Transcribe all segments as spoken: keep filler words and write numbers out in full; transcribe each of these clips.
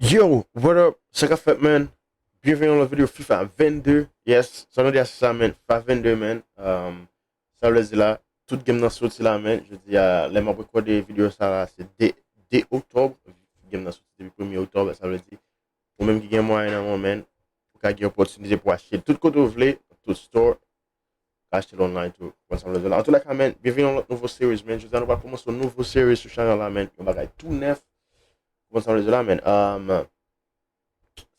Yo, what up? Sa k ap fèt, man? Byenveni nan lòt videyo FIFA vennde. Yes, sa nou di a se sa, man. FIFA vennde, man. Um, sa vle di la, tout game nan soti la, man. Jodi a, lè m ap rekòde videyo sa la, se de, de oktòb. Game nan soti depi premye oktòb, sa vle di, ou menm ki gen mwayen nan men w, man, ou ka gen opòtinite pou achte tout kote w vle, tout store. Ka achte l online tou. Konprann sa m vle di w la. Antoulèka, man, byenveni nan lòt nouvo series, man. Jodi a nou pral kòmanse yon nouvo series sou chanèl la, man. Yon bagay tou nèf. Konprann sa m vle di w la, man. Um,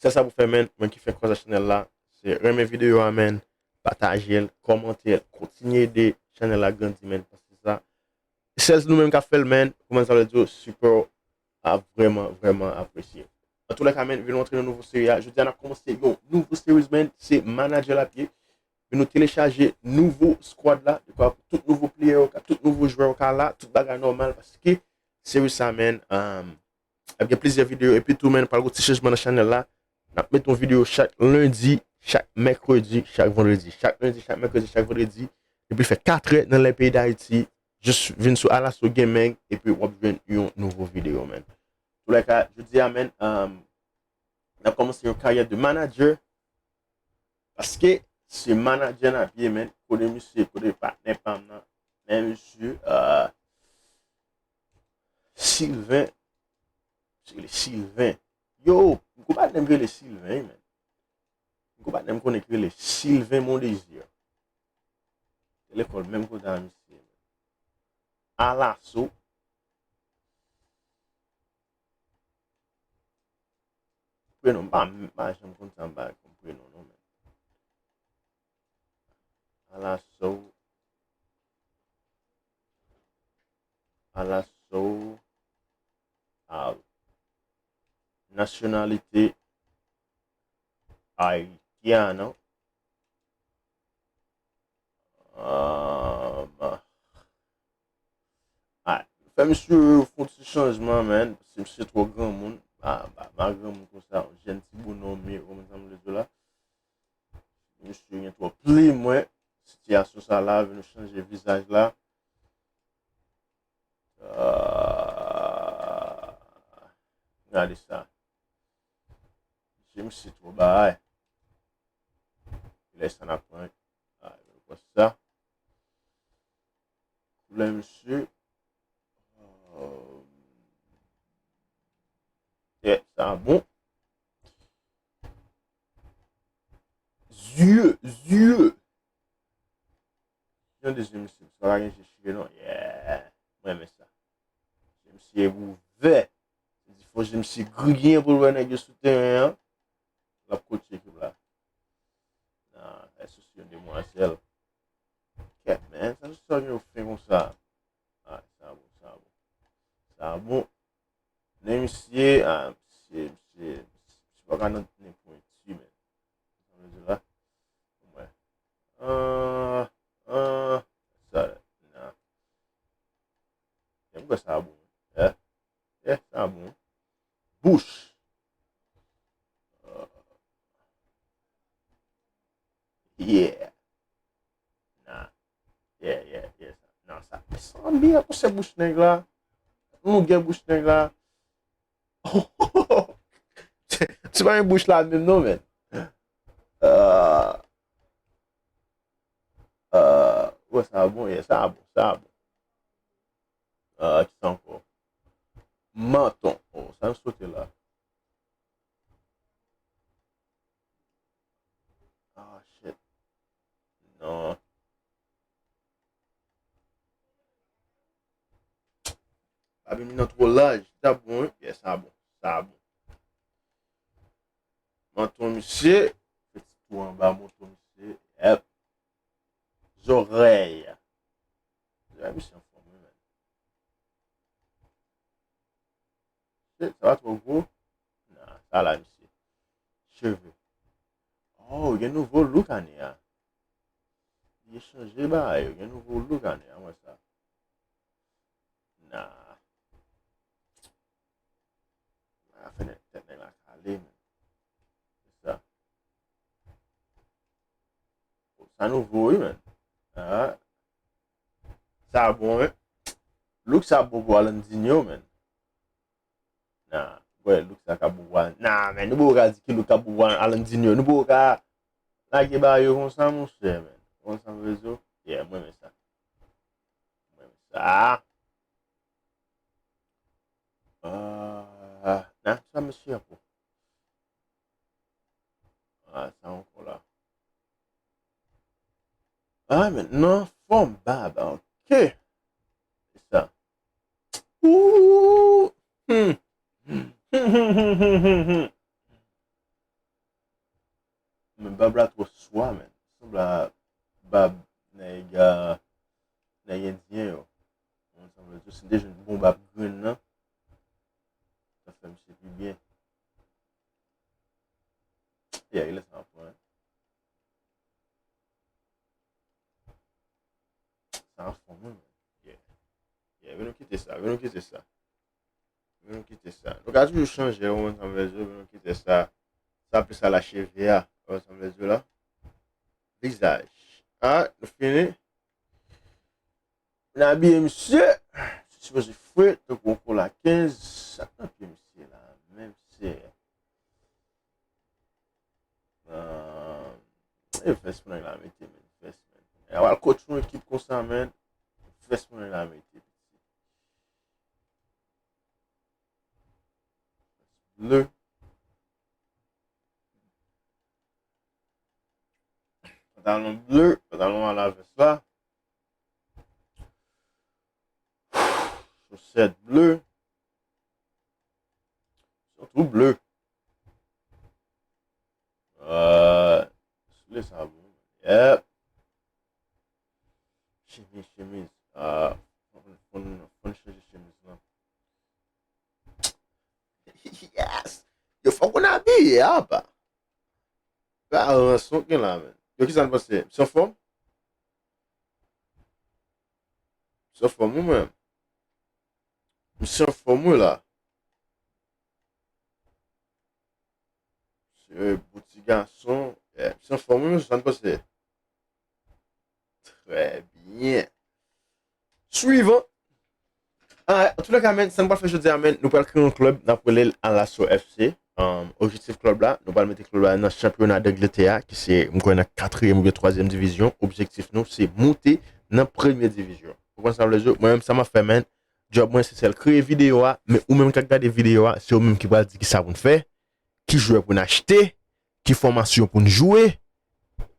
sèl sa pou fè, man, mwen ki fè koz a chanèl la, se renmen videyo a, man, pataje l, kòmante l, kontinye ede chanèl la grandi, man, paske sa, sèl nou menm k ap fè l, man. Konprann sa m vle di w, sipò a vrèman, vrèman apresye. Antoulèka, man, vin antre nan nouvo seri a. Jodi a, n ap kòmanse yon nouvo series, man. Se Manager Lapye. Vin nou telechaje nouvo squad la. Dekwa pou tout nouvo player yo ka, tout nouvo jwè yo ka la. Tout bagay nòmal paske series sa, man, um, ap gen plizyè videyo. Epi tou, man, pral gon ti chanjman nan chanèl la. N ap met yon videyo chak lendi, chak mèkredi, chak vandredi. Chak lendi, chak mèkredi, chak vandredi. Depi l fè katrè nan lè peyi Dayiti, jis vin sou Alaso Gaming epi w ap jwenn yon nouvo videyo, man. Antoulèka, jodi a, man, um, n ap kòmanse yon karyè de manager. Paske se manager n ap ye, man. Kote misye, kote patnè pa m nan. Men misye, uh, Sylvain. Misye rele Sylvain. Yo, m gon patnè m rele Sylvain, wi, man. M gon patnè m konnen ki rele Sylvain Mondésir. Te lekòl menm kote a misye, man. Alaso. Prenon, m pa, m pa janm konn sa m pa konn prenon, non, men. Alaso. Alaso. Ah, nationalité haïtienne. Ah, bah. Ah, fè misye fè yon ti chanjman, man. Paske misye twò granmoun. Ah, bah, pa granmoun konsa. Yon jèn ti bonòm, men, kòman sa m vle di w la. Misye gen twòp plim, wi. Sitiyasyon sa la, vin nou chanje vizaj la. Ah, gade sa. Misye, misye twò bagay. Lè sa n ap pran. Ah, konsa. Koulè misye. Euh, yeah, sa bon. Zye, zye. Yon dezyèm misye, sa pa gen je chire non. Yeah. Mwen renmen sa. Je misye ouvè. Di fò je misye griyen pou l wè nèg yo sou teren an. L ap kotche ekip la. Nan, èske se yon demwazèl? Kèt, men, sa se sa yo fè konsa. Ah, sa bon, sa bon. Sa bon. Men misye, ah, misye, misye, misye pa ka nan nenpwen ti, men. Sa vle di la. Mwen. Ah, ah, sa, nan. Mwen kwè sa bon. Eh, eh, sa bon. Bush. Ah. Yeah. Nah. Yeah, yeah, yeah. Nan, sa, sa byen pou se bouch nèg la. Longè bouch nèg la. Se pa yon bouch la menm non, men. Ah. Ah, wè, sa bon, yeah, sa bon, sa bon. Ah, ki sa ankò? Manton. Oh, sa m sote la. Ah, shit. Non. Babim nan twò laj. Sa bon, wi. Yeah, sa bon. Sa bon. Manton misye. Fè ti tou anba manton misye. Yep. Zòrèy. Zòrèy misye anfòm, wi, men. Shit, sa pa twò gwo? Nan, sa la, misye. Cheve. Oh, gen nouvo look ane a. Li chanje bagay yo. Gen nouvo look ane a, mwen sa. Nan. A fè nèg, tèt nèg la kale, men. Se sa. Sa nouvo, wi, men. Ah. Sa bon, wi. Look sa bon pou Alandinho, men. Nan, Wè, look sa ka bobo a. Nah, man, nou poko ka di ki look ka bobo a Alandinho. Nou poko ka lage ba yo konsa, monchè, man. Konsa, rezo. Yeah, mwen renmen sa. Mwen renmen sa. Ah, nah, sa mesye a pou. Ah, sa ankò la. Ah, men nan fòm bab, ok. Se sa. Ooh. Hmm. Men bab la twò swa, men. Sanble a bab nèg, ah, nèg endyen yo. Mwen sanble tou, si m te jwenn bon bab grenn nan, sa fè misye pi byen. Yeah, rele sa anfòm, hein. Sa anfòm, wi, men. Yeah. Yeah, vin nou kite sa, vin nou kite sa. Vin nou kite sa. Nou ka toujou chanje, ou konn sa m vle di, vin nou kite sa. Sa plis a la cheve a, ou konn sa m vle di la. Vizaj. Ah, nou fini. N abiye misye. Misye sipoze fre tankou yon kola kenz. Sa k nan pye misye la menm, se, ah, e vès pou nèg la mete, men, vès, men. Nèg la pral coach yon ekip konsa, men. Vès pou nèg la mete, piti. Ble. Pantalon ble, pantalon a la vès la. Chosèt ble. Sitou ble. Euh, soulye sa bon. Yep. Chemiz, chemiz. Euh, fò n, fò n, fò n chanje chemiz lan. Yes! Yo fòk ou abiye, apa. Pa ranson gen la, men. Yo, kisa n panse? Misye anfòm? Misye anfòm, wi, men. Misye anfòm, wi, la. Misye bon ti gason. Yeah, misye anfòm, wi, men, sa n panse? Trè byen. Swivan. Alright, an tou lè ka, men, sa n pral fè jodi a, men, nou pral kreye yon klèb, n ap rele l Alaso F C. Um, objektif klèb la, nou pral mete klèb la nan chanpyona Dangletè a, ki se, m kwè, nan katriyèm oubyen twazyèm divizyon. Objektif nou, se moute nan premye divizyon. Ou konprann sa m vle di? Mwen menm, sa m ap fè, men, djòb mwen, se sèl kreye videyo a, men ou menm k ap gade videyo a, se ou menm ki pral di kisa pou n fè, ki jwè pou n achte, ki fòmasyon pou n jwe,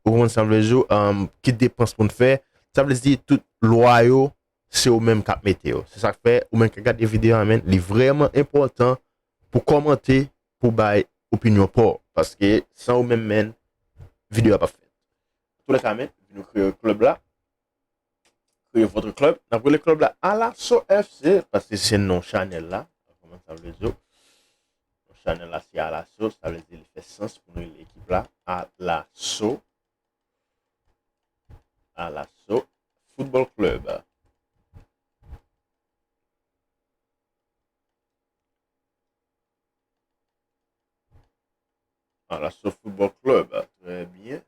ou konprann sa m vle di, um, ki depans pou n fè. Sa vle di tout lwa yo, se ou menm k ap mete yo. Se sa k fè, ou menm k ap gade videyo a, men, li vrèman enpòtan pou kòmante, pou bay opinyon pa w. Paske san ou menm, men, videyo a p ap fèt. Antoulèka, men, vin nou kreye klèb la. Créez votre club. N ap rele klèb la Alaso F C, paske se non chanèl la. Kòman sa vle di? Non chanèl la se Alaso, sa vle di li fè sans pou nou rele ekip la Alaso. Alaso Football Club. Alaso Football Club. Trè byen.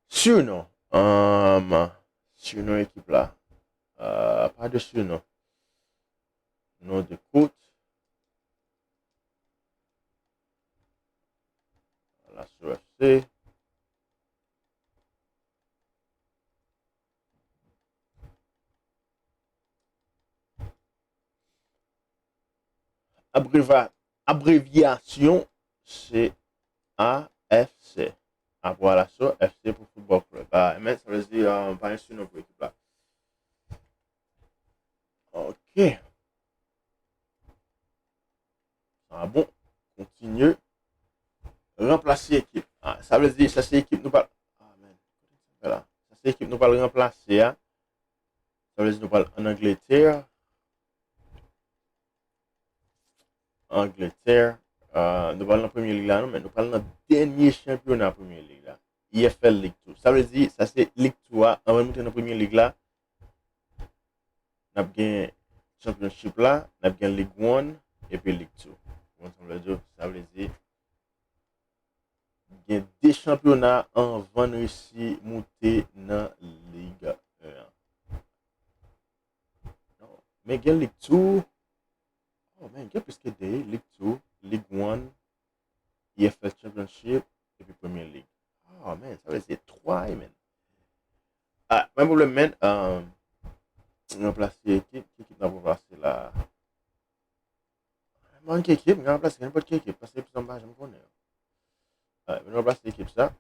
Surnom. Um, surnom ekip la. Uh, pa de surnom. Nom de coach. Alaso F C. Abreva-, abrevyasyon se A F C. Apre Alaso, F C pou Football Club. Ah, men sa vle di, euh, pa gen surnom pou ekip la. Ok. Ah bon. Kontinye. Ranplase ekip. Ah, sa vle di, sa se ekip nou pral, ah, men. Sa se ekip nou pral ranplase a. Sa vle di nou pral ann Angletè. Angletè. Euh, nou pral nan Premye Lig la, non, men nou pral nan dènye chanpyona Premye Lig la. E F L League Two. Sa vle di, sa se League Two a. Anvan nou moute nan Premye Lig la, n ap gen Championship la, n ap gen League One, epi League Two. Ou konprann sa m vle di w? Sa vle di, gen de chanpyona anvan n resi moute nan Lig yen an. Men gen League Two. Oh, man, Gen plis ke de, League two, League one, E F L Championship, epi Premier League. Oh, man, sa vle di twa, man. Ah, men pwoblèm, man. Um, ranplase ekip, ki ekip n ap ranplase la? Mwen ki ekip, m ka ranplase nenpòt ki ekip, paske epi sa m pa janm konnen. Ah, men ranplase ekip sa.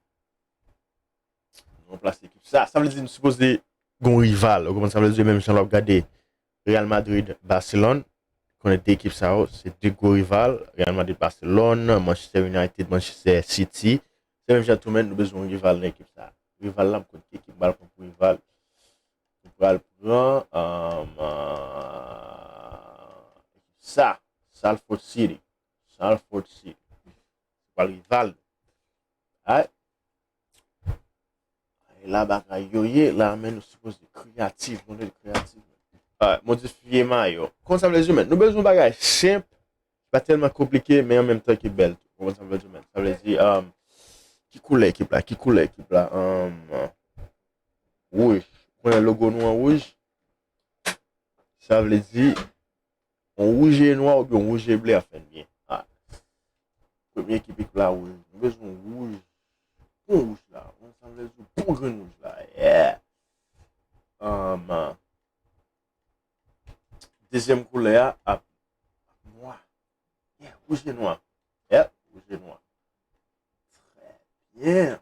Nou ranplase ekip sa. Sa vle di nou sipoze gon rival. Ou konprann sa vle di? Menm jan lè w ap gade Real Madrid, Barcelone, konnen de ekip sa yo, se de gwo rival. Real Madrid, Barcelone, Manchester United, Manchester City. Se menm jan tou, men nou bezwen yon rival nan ekip sa. Rival la, m konn ki ekip m pral pran pou rival. M pral pran, um, uh, ekip sa, Salford City. Salford City. Se pral rival. Alright. E la bagay yo ye, la men nou sipoze kreyatif, nou dwe kreyatif. Alright, modifye mayo. Konn sa vle di, men, nou bezwen bagay senp, pa tèlman konplike, men an menm tan ki bèl tou. Konn sa vle di, men. Sa vle di, um, ki koulè ekip la? Ki koulè ekip la? Um, wouj. Konnen logo nou an wouj. Sa vle di, yon wouj e nwa oubyen yon wouj e ble ap fè n byen. Ah. Premye ekip, ekip la wouj. Nou bezwen wouj. Bon wouj la. Bon, sa vle di bon grenn wouj la. Yeah. Um, dezyèm koulè a ap nwa. Yeah, wouj e nwa. Yeah, wouj e nwa. Trè byen.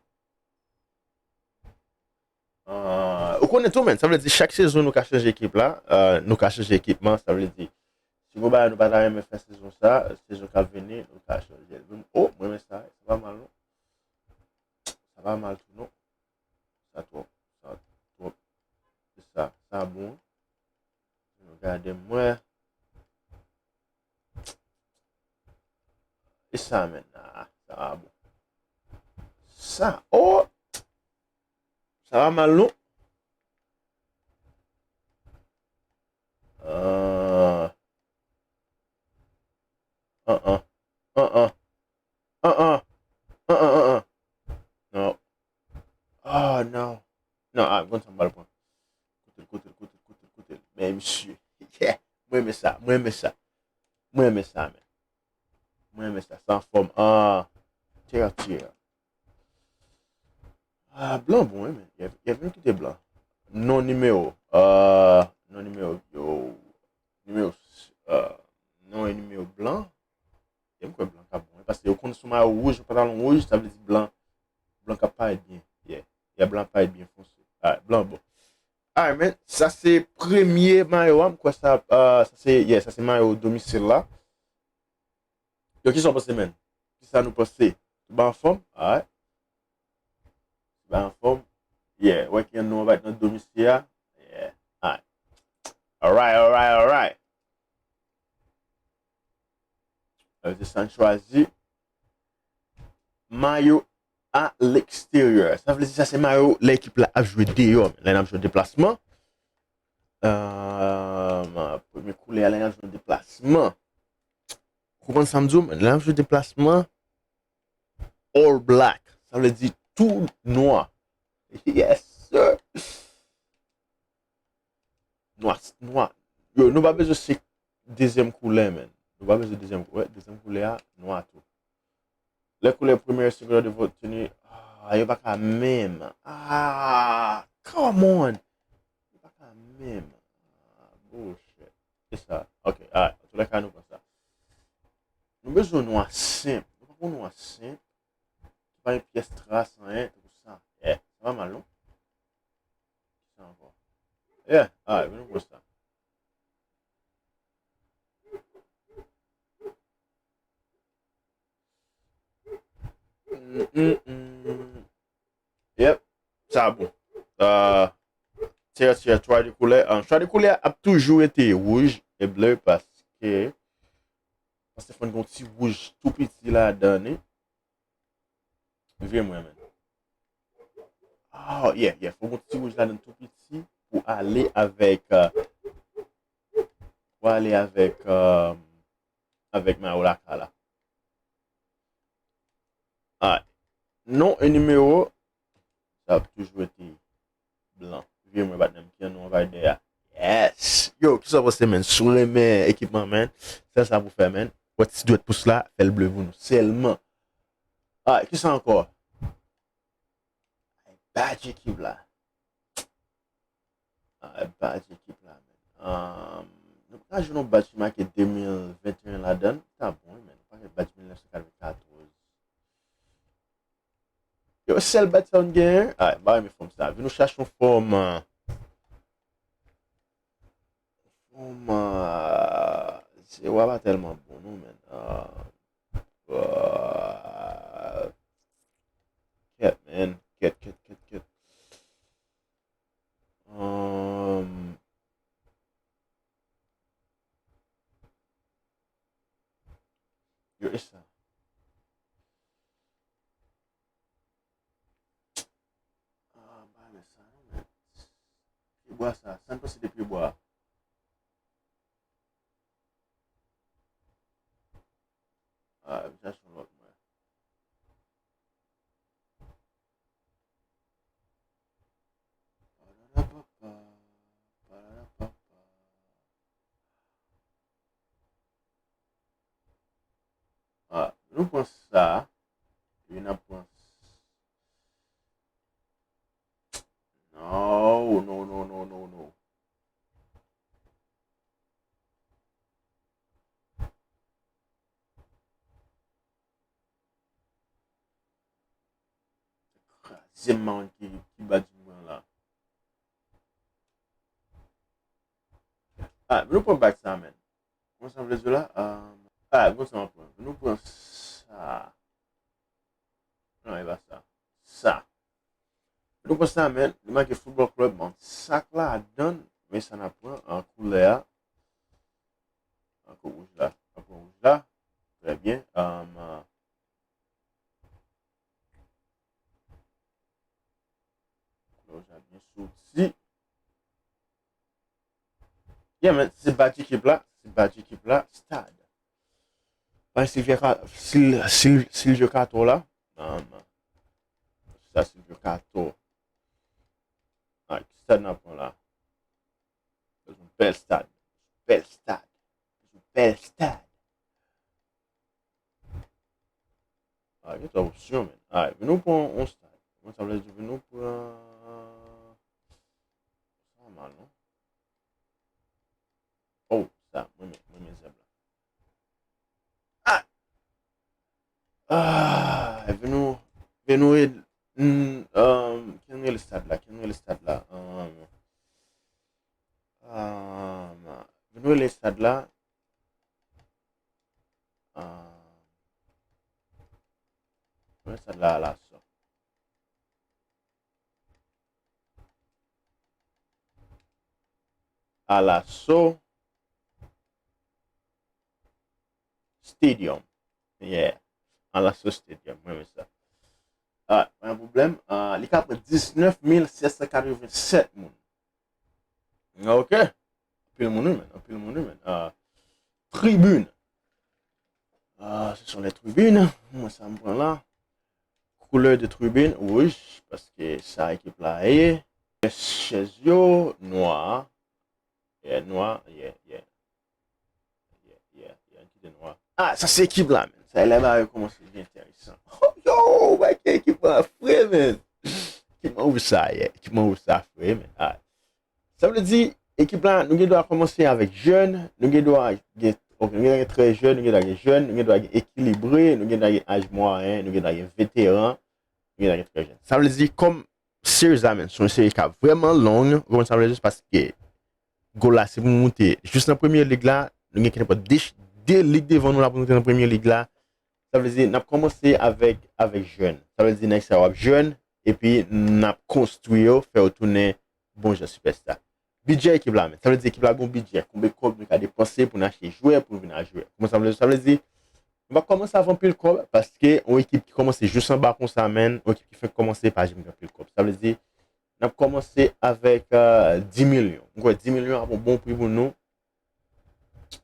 Ah, ou konnen tou, men, sa vle di chak sezon nou ka chanje ekip la, ah, nou ka chanje ekipman, sa vle di, si gon bagay nou pa ta renmen fè sezon sa, sezon k ap vini, nou ka chanje l. Oh, mwen renmen sa, sa pa mal non. Sa pa mal tou non. Sa twòp, sa twòp. Se sa, sa bon. Nou gade mwen. E sa menm la, sa va bon. Sa, oh! Sa va mal non. Ah. Ah, ah. Ah, ah. Ah, ah. Ah, ah, ah, ah. Non. Ah, non. Non, ah, konn sa m pral pran. Kote l, kote l, kote l, kote l, kote l. Men misye. Yeah. Mwen renmen sa, mwen renmen sa. Mwen renmen sa, men. Mwen renmen sa, sa anfòm. Ah, tera, tera. Ah, blan bon, wi, men. Y a, y a vin kite blan. Non nimewo. Ah, non nimewo. Yo. Nimewo. Ah, non e nimewo blan. E m kwè blan ka bon, wi. Paske yo konn sou mayo wouj, pantalon wouj, sa vle di blan. Blan ka parèt byen. Yeah. Yeah, blan parèt byen fonse. Alright, blan bon. Alright, men, sa se premye mayo a, m kwè sa, ah, sa se, yeah, sa se mayo domisil la. Yo, kisa w panse, men? Kisa nou panse? Tout ba anfòm? Alright. Tout ba anfòm? Yeah, wè ki ann nou anba nan domisil a? Yeah. Alright. Alright, alright, alright. Sa vle di sa n chwazi. Mayo a leksteryè. Sa vle di sa se mayo lè ekip la ap jwe deyò. Lè n ap jwe deplasman. Euh, premye koulè a lè n ap jwe deplasman. Ou konprann sa m di w? Lè n ap jwe deplasman, all black. Sa vle di tou nwa. Yes, sir. Nwa, nwa. Yo, nou pa bezwen se dezyèm koulè, men. Nou pa bezwen dezyèm koulè. Dezyèm koulè a, nwa tou. Les couleurs primaires et secondaires de votre tenue. Ah, yo pa ka menm. Ah, come on. Yo pa ka menm. Ah, bullshit. Se sa. Ok, alright. Antoulèka, nou pran sa. Nou bezwen nwa senp. Nou pa pran nwa senp. Pa gen pyès tras, anyen, tankou sa. Yeah, sa pa mal, non? Sa ankò. Yeah, alright, vin nou pran sa. Mm, mm, mm. Yep, sa bon. Euh, tè, tè, chwa de koulè. Euh, chwa de koulè ap toujou rete wouj e ble paske, paske fò n gen yon ti wouj tou piti ladan li. Vye mwen, men. Oh, yeah, yeah. Fò gon ti wouj ladan tou piti pou ale avèk, euh, pou ale avèk, euh, avèk mayo lakay la. Alright. Non e nimewo, sa ap toujou rete blan. Vye mwen, patnè m, ki ann nou anvayi dèyè a. Yes! Yo, kisa w panse, man? Si w renmen ekipman, man, sèl sa pou fè, man. Wè ti dwèt pous la, fè l ble pou nou sèlman. Ah, kisa ankò? Ay, badge ekip la. Ah, badge ekip la, man. Um, nou pa ka jwenn yon badge ki make de mil venteyen ladan l. Ta bon, wi, man. Yon pakèt badge mil nèf san katrevennkatòz. Yo, sèl badge sa nou genyen. Ah, m pa renmen fòm sa. Vin nou chache yon fòm, ah, fòm, ah, se wa pa tèlman bon, non, man. Ah, ah, kèt, man. Kèt, kèt, kèt, kèt. Um, yo, e sa. Ah, bagay sa, non, men. Pyebwa sa, sa n panse de pyebwa? Ah, m chache yon lòt mwen. Pararapapa, pararapapa. Ah, nou pran sa. Epi n ap pran. No, no, no, no, no, no. Kraze m pa konn ki, ki badge m pran la. Ah, nou pran badge sa, man. Kòman sa vle di la? Ah, ah, bon, sa m ap pran. Nou pran sa. Non, e pa sa. Sa. Nou pran sa, man. Li make Football Club, man. Sak la adan, men sa n ap pran an koulè a. An kou wouj la. An kou wouj la. Trè byen. Um, koulè wouj la byen soti. Yeah, man, se badge ekip la, se badge ekip la, stad. Bay Silvia Ka-, Sil-, Sil-, Silvio Cato la. Um, sa Silvio Cato. Ah, ki stad n ap pran la? Se yon bèl stad. Bèl stad. Se yon bèl stad. Ah, gen twòp opsyon, men. Ah, vin nou pran yon stad. Mwen, sa vle di, vin nou pran. Sa pa mal, non? Oh, sa, mwen, men, mwen, men zèb la. Ah! Ah, vin nou, vin nou ed-, mm, um, ki jan n rele stad la? Ki jan n rele stad la? Um, um, vin nou rele stad la. Ah, mwen sa la, Alaso. Alaso Stadium. Yeah. Alaso Stadium. Mwen renmen sa. Ah, pa gen pwoblèm. Ah, li ka pran diznèf mil sèt san katrevennsèt moun. Ok. Anpil moun, wi, men. Anpil moun, wi, men. Ah, tribune. Ah, ce sont les tribunes. Mwen, sa m pran la. Couleur de tribune, wouj, paske sa ekip la ye. Chèz yo, nwa. Yeah, nwa, yeah, yeah. Yeah, yeah, yeah, kite nwa. Ah, sa se ekip la, men. Sa e lè bagay kòmanse vin enteresan. Oh, yo, wè ki ekip la fre, men. Ekip mwen wouj sa ye. Ekip mwen wouj sa fre, men. Ah. Sa vle di, ekip la, nou gen dwa kòmanse avèk jèn, nou gen dwa gen, ok, nou gen dwa gen trè jèn, nou gen dwa gen jèn, nou gen dwa gen ekilibre, nou gen dwa gen aj mwayen, nou gen dwa gen veteran, nou gen dwa gen trè jèn. Sa vle di, kòm series la, men, se yon seri k ap vrèman long, ou konprann sa vle di, paske gòl la, se pou moute jis nan premye lig la, nou gen kenpòt de, de lig devan nou la pou nou te nan premye lig la. Sa vle di, n ap kòmanse avèk, avèk jèn. Sa vle di, nèg sa yo ap jèn, epi n ap konstwi yo, fè yo tounen bon jan sipèsta. Bidjè ekip la, men. Sa vle di, ekip la gon bidjè. Konbyen kòb nou ka depanse pou n achte jwè, pou nou vin a jwè. Kòman sa vle di? Sa vle di, nou pa kòmanse avèk anpil kòb, paske yon ekip ki kòmanse jis anba konsa, men, yon ekip ki fèk kòmanse, pa janm gen anpil kòb. Sa vle di, n ap kòmanse avèk, euh, dis milyon. M kwè dis milyon ap yon bon pri pou nou.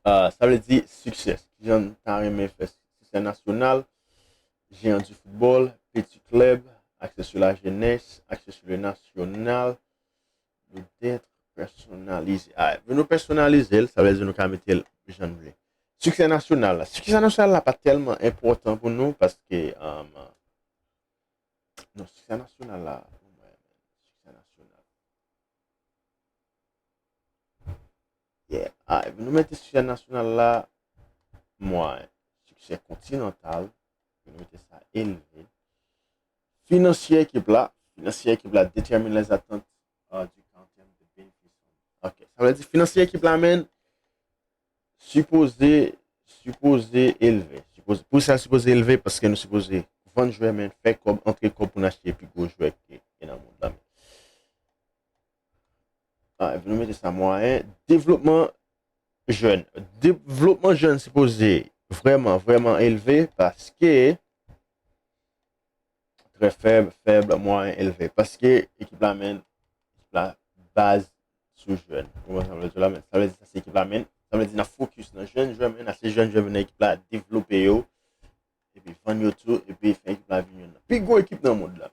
Ah, sa vle di siksè. Kijan n ta renmen fè siksè nasyonal, géant du football, petit club, axé sur la jeunesse, axé sur le national, doit être Pèsonalize. Alright, nou pèsonalize l, sa vle di nou ka mete l jan n vle. Siksè nasyonal la. Siksè nasyonal la pa tèlman enpòtan pou nou paske, um, non, siksè nasyonal la, siksè nasyonal. Yeah. Alright, nou mete siksè nasyonal la mwayen. Siksè kontinantal, nou mete sa elve. Finansye ekip la, finansye ekip la determine les attentes uh, du quantum de bénéfice. Ok, sa vle di finansye ekip la, men, sipoze, sipoze elve. Sipoze, pri sa sipoze elve paske nou sipoze vann jwè, men, fè kòb, antre kòb pou n achte pi gwo jwè ki, ki nan mond la. Ah, epi nou mete sa mwayen. Devlopman jèn. Devlopman jèn sipoze vrèman, vrèman elve paske trè fèb, fèb, mwayen, elve. Paske ekip la, men, ekip la baz sou jèn. Ou konprann sa m vle di la, men? Sa vle di sa se ekip la, men. Sa vle di n ap fokis nan jèn jwè, men, nan se jèn jwè, men, nan ekip la, devlope yo. Epi vann yo tou, epi fè ekip la vin youn nan pi gwo ekip nan mond la.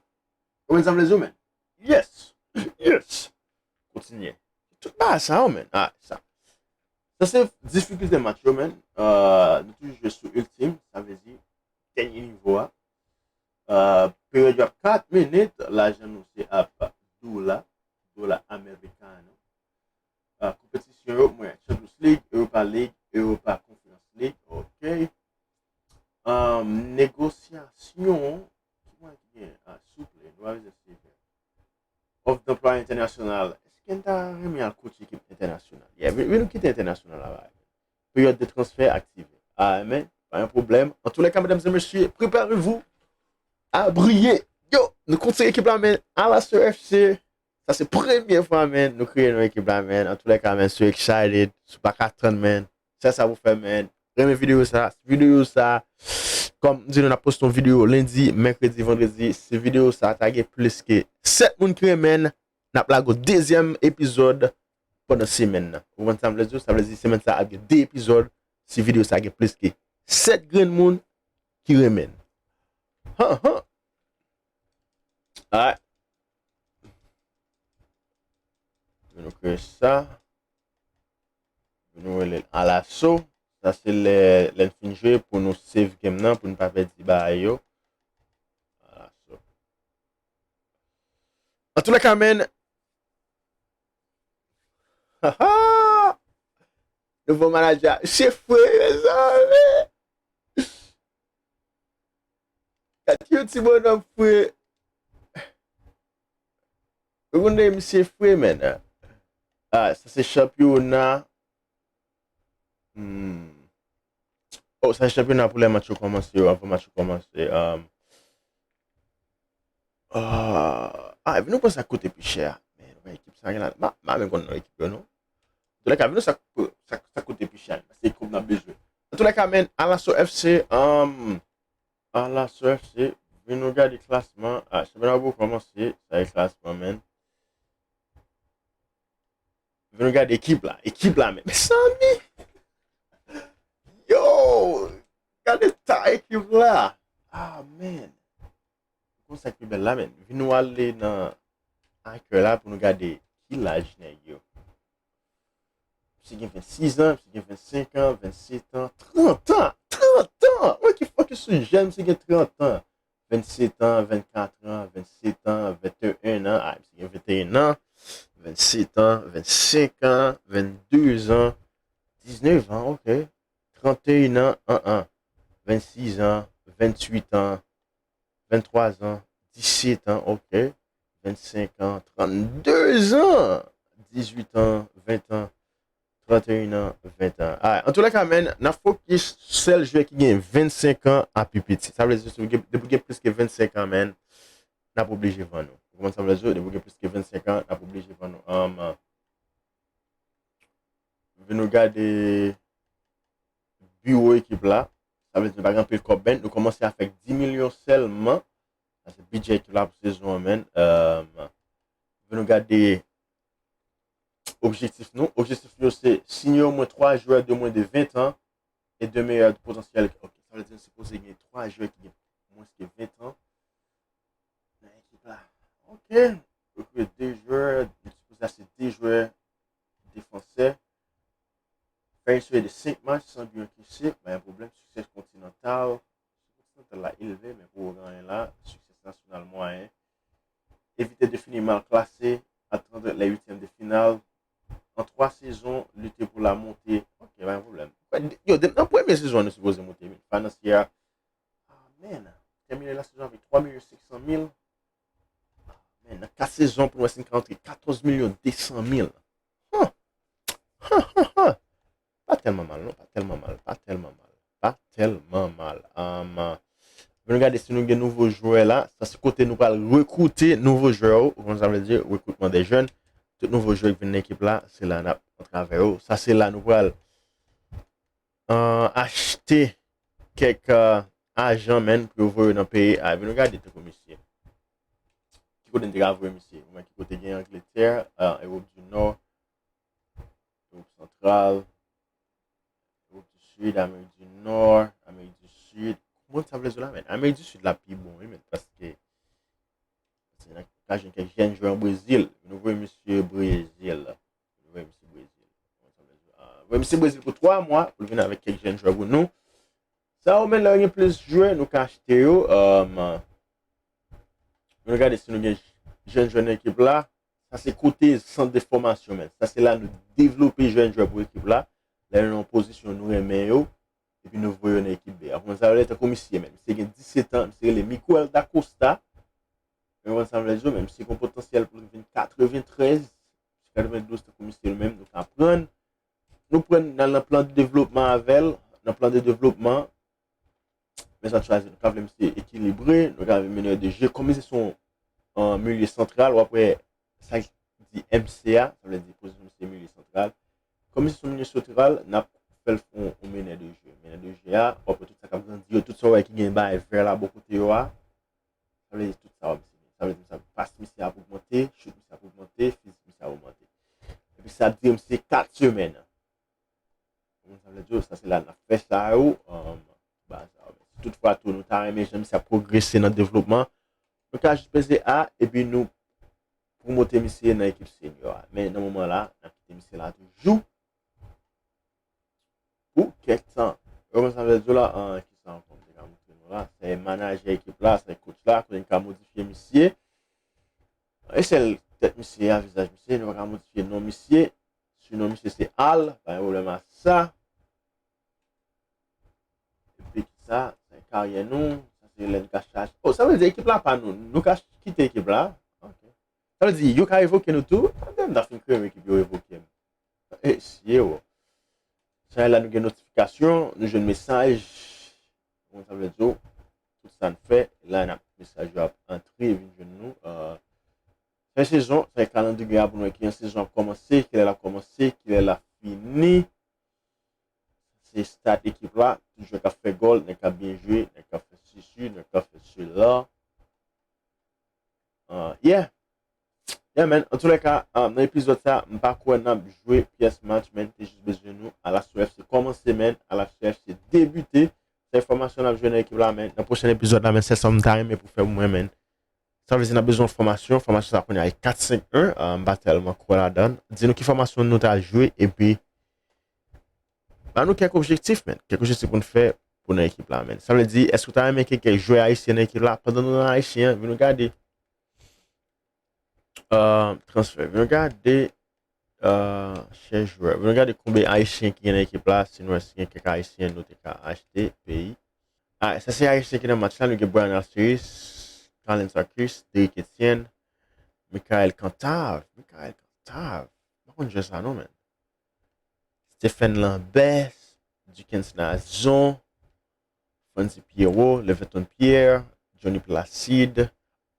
Ou konprann sa m vle di w, men? Yes! Yes! Kontinye. Tout bagay sa yo, men. Ah, sa. Sa se difikilte match yo, men. Euh, nou toujou jwe sou Ultimate, sa vle di dènye nivo a. Euh, peryòd yo ap kat minit, lajan nou se ap dola, dola amerikano. Ah, konpetisyon yo, mwen, Champions League, Europa League, Europa Conference League, ok. Um, negosyasyon, ki mwen ki gen? Ah, souple, nou pa bezwen seve. Òf danplwa entènasyonal. Èske n ta renmen al kotche ekip entènasyonal? Yeah, vin, vin nou kite entènasyonal la, ba. Peryòd de transfè aktive. Ah, men, pa yon pwoblèm. Antoulèka, medam e mesye, preparez-vous à briller. Yo, nou kontre ekip la, men, Alaso F C. Sa se premye fwa, men, nou kreye yon ekip la, men. Antoulèka, men, so excited. Si w pa ka tann, men, se sa pou fè, men. Renmen videyo sa. Videyo sa, kòm m di nou, n ap poste yon videyo lendi, mèkredi, vandredi. Si videyo sa ta gen plis ke sèt moun ki renmen l, n ap lage yon dezyèm epizòd pandan semèn nan. Ou konprann sa m vle di w? Sa vle di semèn sa ap gen de epizòd. Si videyo sa gen plis ke sèt grenn moun ki renmen l. Han, han. Alright. Nou kreye sa. Nou rele l Alaso. Sa se lè, lè n fin jwe pou nou save game nan, pou n pa pèdi bagay yo. Alaso. Antoulèka, men. Ha, ha! Nouvo manadjè. Misye fre, mezanmi! Gad yon ti bonòm fre. Ou konn misye fre, men. Ah, sa se chanpyona. Hmm. Oh, sa se chanpyona pou lè match yo kòmanse yo, avan match yo kòmanse. Um, ah, ah, epi nou pran sa k koute pi chè a. Men, wè, ekip sa gen la. Ma, ma men konn non ekip yo, non. Antoulèka, vin nou sa, sa, sa koute pi chè a. Se kòb n ap bezwen. Antoulèka, men, Alaso F C, um, Alaso F C, vin nou gade klasman. Ah, chanpyona pou kòmanse, sa e klasman, men. Vin nou gade ekip la. Ekip la, men. Mezanmi! Yo! Gade ta ekip la. Ah, men. Konsa ki bèl la, men. Vin nou ale nan akè la pou nou gade ki laj nèg yo. Misye gen vennsis an, misye gen vennsenk an, vennset an, trant an, trant an! Wè ki fòk sou jèn, misye gen trant an. Vennset an, vennkat an, vennset an, venteyen an, ah, misye gen venteyen an, vennset an, vennsenk an, vennde an, diznèf an, ok. Tranteyen an, an, an. Vennsis an, venntuit an, venntwa an, diset an, ok. Vennsenk an, trannde an, dizuit an, ven an, tranteyen an, ven an. Alright, antoulèka, men, n ap fokis sèl jwè ki gen vennsenk an a pi piti. Sa vle di, si w gen, depi w gen plis ke vennsenk an, men, n ap oblije vann ou. Ou konprann sa m vle di w? Depi w gen plis ke vennsenk an, n ap oblije vann ou. Um, vin nou gade biwo ekip la. Sa vle di nou pa gen anpil kòb, men nou kòmanse avèk dis milyon sèlman. Sa se bidjè ekip la pou sezon an, men. Euh, vin nou gade objektif nou. Objektif nou se siyen omwen twa jwè de mwens de ven an e de meyè potansyèl. Ok, sa vle di nou sipoze gen twa jwè ki gen mwens ke ven an nan ekip la. Ok. Rekrite de jwè, nou sipoze achte de jwè defansè. Fè yon seri de senk match san bi ankese, pa gen pwoblèm. Siksè kontinantal. Siksè kontinantal la elve, men pou ou gen anyen la, siksè nasyonal mwayen. Evite de fini mal klase, atann les huitièmes de finale. An twa sezon, lite pou la monte. Ok, pa gen pwoblèm. Yo, de- nan premye sezon, nou sipoze monte, men finansye a, amen. Tèmine la sezon avèk twa milyon senk san mil. Amen. Nan kat sezon, pou nou wè si n ka antre katòz milyon de san mil. Huh. Huh, huh, huh. Pa tèlman mal, non. Pa tèlman mal. Pa tèlman mal. Pa tèlman mal. Um, men nou gade si nou gen nouvo jwè la. Sa se kote nou pral rekrute nouvo jwè yo. Ou konn sa vle di, rekrutman de jèn. Tout nouvo jwè ki vin nan ekip la, se la n ap antre avè yo. Sa se la nou pral uh, achte kèk uh, ajan, menn, pou yo voye nan peyi a. Epi nou gade tankou misye. Ki kote n te ka voye misye? Ou wè ki kote gen Angletè, uh, Ewòp di Nò, Ewòp Santral, Ewòp di Sid, Amerik di Nò, Amerik di Sid. Kòman sa vle di la, menn? Amerik di Sid la pi bon, wi, menn, paske se nan ka jwenn kèk jèn jwè an Brezil. Nou voye misye Brezil. Nou voye misye Brezil. Kòman sa vle di? Ah, voye misye Brezil pou twa mwa, pou l vin avèk kèk jèn jwè pou nou. Sa yo, menn, lè yo gen plis jwè, nou ka achte yo. Um, nou gade si nou gen jèn jwè nan ekip la. Sa se kote sant de fòmasyon, menn. Sa se la nou devlope jèn jwè pou ekip la. Lè yo nan yon pozisyon nou renmen yo, epi nou voye yo nan ekip B a. Kòman sa vle, tankou misye, menn. Misye gen disèt an, misye rele Miguel da Costa. Ou konprann sa m vle di w, menn. Misye gen potansyèl pou l vin katreventrèz, katrevendouz, tankou misye li menm, nou ka pran l. Nou pran l nan, nan plan de devlopman avè l, nan plan de devlopman. Men sa n chwazi, nou ka vle misye ekilibre, nou ka vle menè de je. Kòm misye se yon, uh, milye santral, w ap wè sa k di M C a, sa vle di pozisyon misye milye santral. Kòm misye se yon milye santral, n ap fè l yon, yon menè de je. Menè de je a, w ap wè tout sa k ap grandi yo, tout sa w wè ki gen bagay vè la bò kote yo a. Sa vle di tout sa w ap di. Sa vle di sa, pas misye ap ogmante, chout misye ap ogmante, fizik misye ap ogmante. Epi sa dire misye kat semèn. Ou konn sa vle di, sa se la n ap fè sa yo, um, ba sa yo. Si toutfwa tou nou ta renmen jan misye ap pwogrese nan devlopman, nou ka jis peze A, epi nou pwomote misye nan ekip senyo a. Men nan moman la, n ap kite misye la toujou pou kèk tan. Ou konn sa vle di la, an, kisa ankò m te ka montre nou la? Se manajè ekip la, se coach la, kote n ka modifye misye. E sèl tèt misye a, vizaj misye, nou pa ka modifye non misye. Sinon, misye se Al, pa gen pwoblèm ak sa. Epi ki sa, se karyè nou, sa se lè n ka chache. Oh, sa vle di ekip la pa nou. Nou ka kite ekip la. Ok. Sa vle di, yo ka revoke nou tou. Tande m ta fin kreye yon ekip, yo revoke m. E, si, e, wo. Sa la nou gen notifikasyon, nou jwenn mesaj. Bon, sa vle di, tout sa n fè, la n ap, mesaj yo ap antre, vin jwenn nou. Uh, Fen sezon, se kalandriye a pou nou wè ki jan sezon ap kòmanse, kilè l ap kòmanse, kilè l ap fini. Se stat ekip la, tout jwè k ap fè gòl, nèg k ap byen jwe, nèg k ap fè sesi, nèg k ap fè sela. Uh, yeah. Yeah, man. Antoulèka, uh, nan epizòd sa, m pa kwè n ap jwe pyès match, man. Te jis bezwen nou. Alaswè F C kòmanse, man. Alaswè F C debite. Se enfòmasyon n ap jwe nan ekip la, man. Nan pwochen epizòd la, man, se sa m ta renmen pou fè pou mwen, man. Sa vle di n ap bezwen fòmasyon. Fòmasyon sa kounye a e kat senk en, ah, m pa tèlman kwè ladan l. Di nou ki fòmasyon nou ta jwe, epi ba nou kèk objektif, man. Kèk objektif pou n fè pou nan ekip la, man. Sa vle di, èske w ta renmen ke kèk jwè ayisyen nan ekip la? Pandan nou nan ayisyen an, vin nou gade. Ah, transfè. Vin nou gade. Ah, chèche jwè. Vin nou gade konbyen ayisyen ki gen nan ekip la. Si nou wè si gen kèk ayisyen nou te ka achte peyi. Ah, sa se ayisyen ki nan match la. Nou gen Brian Alciris, Talent Sarkis, Derrick Etienne, Michael Cantave. Michael Cantave. M pa konn jwè sa non, man. Stephen Lambert, Duckens Nazon, Franzy Pierrot, Leventon Pierre, Johnny Placide.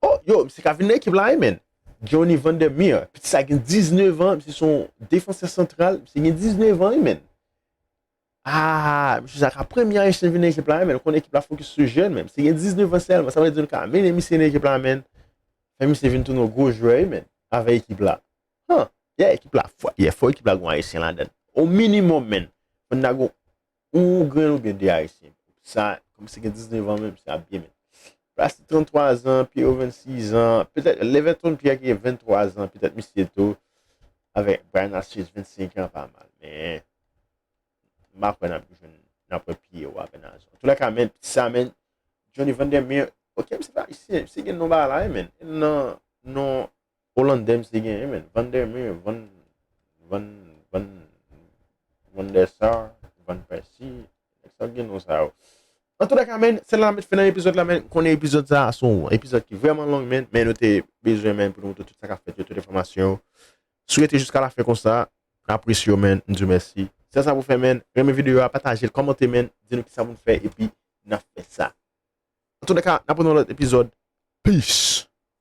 Oh, yo, misye ka vin nan ekip la, wi, man. Johnny Vandermeer. Piti sa gen diznèf an, misye se yon defansè santral, misye gen diznèf an, wi, man. Ah, misye sa ka premye ayisyen vin nan ekip la, wi, man. Ou konnen ekip la fokis sou jèn, man. Misye gen diznèf an sèlman, sa vle di nou ka mennen misye nan ekip la, man. Fè misye vin tounen yon gwo jwè, wi, man, avèk ekip la. Huh, yeah, ekip la fò, yeah, fò ekip la gon ayisyen ladan l. O minimòm, man. Fò n ta gon yon grenn oubyen de ayisyen. Sa, kòm misye gen diznèf an menm, misye ap byen, man. Plas trannntwa zan, Pierrot vennsis zan, petèt Leventon Pierre ki gen venntwa zan, petèt misye tou. avèk Brian Alcides, vennsenk an, pa mal. Men m pa kwè n ap jwenn, n ap wè Pierrot avè Nazon. An tou lè ka, men, sa, men, Johnny Vandermeer, ok, misye pa ayisyen, misye gen non bagay la, men. Nan non olandè misye gen, men. Vandermeer, Van, Van, Van, Van der Sar, Van Persie, nèg sa gen non sa yo. An tou lè ka, men, se la met fen nan epizòd la, men, konnen epizòd sa a se yon epizòd ki vrèman long, men, men nou te bezwen, men, pou nou montre tout sa k ap fèt yo, tout enfòmasyon yo. Si w rete jiska lafen konsa, apresye w, men, m di w mèsi. Se sa pou fè, men, renmen videyo a, pataje l, kòmante, men, di nou kisa pou n fè, epi n ap fè sa. An tou lè ka, n ap wè nan lòt epizòd. Peace!